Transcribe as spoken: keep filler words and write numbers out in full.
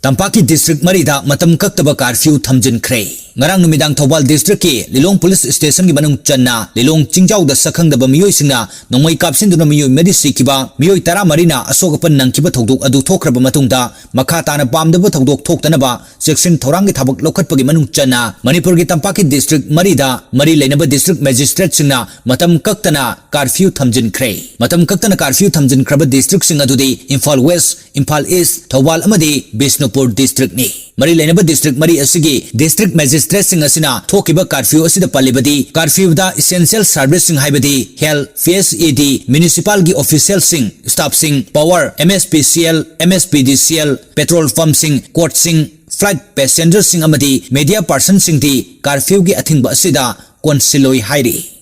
ꯇꯝꯄꯥꯛꯀꯤ ꯗꯤꯁꯇ꯭ꯔꯤꯛ ꯃꯔꯤꯗ ꯃꯇꯝ ꯀꯛꯇꯕ ꯀꯥꯔꯐ꯭ꯌꯨ ꯊꯝꯖꯤꯟꯈ꯭ꯔꯦ꯫ ꯉꯔꯥꯡ ꯅꯨꯃꯤꯗꯥꯡ ꯊꯧꯕꯥꯜ ꯗꯤꯁꯇ꯭ꯔꯤꯛꯀꯤ ꯂꯤꯂꯣꯡ ꯄꯨꯂꯤꯁ ꯁ꯭ꯇꯦꯁꯟꯒꯤ ꯃꯅꯨꯡ ꯆꯟꯅ ꯂꯤꯂꯣꯡ ꯆꯤꯡꯖꯥꯎꯗ ꯁꯛꯈꯪꯗꯕ ꯃꯤꯑꯣꯏꯁꯤꯡꯅ ꯅꯣꯡꯃꯩ ꯀꯥꯞꯁꯤꯟꯗꯨꯅ ꯃꯤꯑꯣꯏ ꯃꯔꯤ ꯁꯤꯈꯤꯕ, ꯃꯤꯑꯣꯏ ꯇꯔꯥꯃꯔꯤꯅ ꯑꯁꯣꯛ ꯑꯄꯟ ꯅꯪꯈꯤꯕ ꯊꯧꯗꯣꯛ ꯑꯗꯨ ꯊꯣꯛꯈ꯭ꯔꯕ ꯃꯇꯨꯡꯗ, ꯃꯈꯥ ꯇꯥꯅ ꯄꯥꯝꯗꯕ ꯊꯧꯗꯣꯛ ꯊꯣꯛꯇꯅꯕ ꯆꯦꯛꯁꯤꯟ ꯊꯧꯔꯥꯡꯒꯤ ꯊꯕꯛ ꯂꯧꯈꯠꯄꯒꯤ ꯃꯅꯨꯡ ꯆꯟꯅ ꯃꯅꯤꯄꯨꯔꯒꯤ ꯇꯝꯄꯥꯛꯀꯤ ꯗꯤꯁꯇ꯭ꯔꯤꯛ ꯃꯔꯤꯗ ꯃꯔꯤ ꯂꯩꯅꯕ ꯗꯤꯁꯇ꯭ꯔꯤꯛ ꯃꯦꯖꯤꯁꯇ꯭ꯔꯦꯠꯁꯤꯡꯅ ꯃꯇꯝ ꯀꯛꯇꯅ ꯀꯥꯔꯐ꯭ꯌꯨ ꯊꯝꯖꯤꯟꯈ꯭ꯔꯦ꯫ ꯃꯇꯝ ꯀꯛꯇꯅ ꯀꯥꯔꯐ꯭ꯌꯨ ꯊꯝꯖꯤꯟꯈ꯭ꯔꯕ ꯗꯤꯁꯇ꯭ꯔꯤꯛꯁꯤꯡ ꯑꯗꯨꯗꯤ ꯏꯝꯐꯥꯜ ꯋꯦꯁ, ꯏꯝꯐꯥꯜ ꯏꯁ, ꯊꯧꯕꯥꯜ ꯑꯃꯗꯤ ꯕꯤꯁꯅꯨꯄꯨꯔ ꯗꯤꯁꯇ꯭ꯔꯤꯛꯅꯤ꯫ ꯃꯔꯤ ꯂꯩꯅꯕ ꯗꯤꯁꯇ꯭ꯔꯤꯛ ꯃꯔꯤ ꯑꯁꯤꯒꯤ ꯗꯤꯁꯇ꯭ꯔꯤꯛ ꯃꯦꯖꯤꯁꯇ꯭ꯔꯦꯠꯁꯤꯡ ꯑꯁꯤꯅ ꯊꯣꯛꯈꯤꯕ ꯀꯥꯔꯐ꯭ꯌꯨ ꯑꯁꯤꯗ ꯄꯜꯂꯤꯕꯗꯤ, ꯀꯥꯔꯐ꯭ꯌꯨꯗ ꯏꯁꯦꯟꯁꯤꯌꯦꯜ ꯁꯥꯔꯚꯤꯁꯁꯤꯡ ꯍꯥꯏꯕꯗꯤ health, P H E D, ꯃ꯭ꯌꯨꯅꯤꯁꯤꯄꯥꯜꯒꯤ ꯑꯣꯐꯤꯁꯤꯌꯦꯜꯁꯤꯡ, ꯁ꯭ꯇꯥꯐꯁꯤꯡ, power, M S P C L, M S P D C L, petrol ꯄꯝꯞꯁꯤꯡ, ꯀꯣꯔꯠꯁꯤꯡ, ꯐ꯭ꯂꯥꯏꯠ ꯄꯦꯁꯦꯟꯖꯔꯁꯤꯡ ꯑꯃꯗꯤ ꯃꯤꯗꯤꯌꯥ ꯄꯥꯔꯁꯟꯁꯤꯡꯗꯤ ꯀꯥꯔꯐ꯭ꯌꯨꯒꯤ ꯑꯊꯤꯡꯕ ꯑꯁꯤꯗ ꯀꯣꯟꯁꯤꯜꯂꯣꯏ ꯍꯥꯏꯔꯤ꯫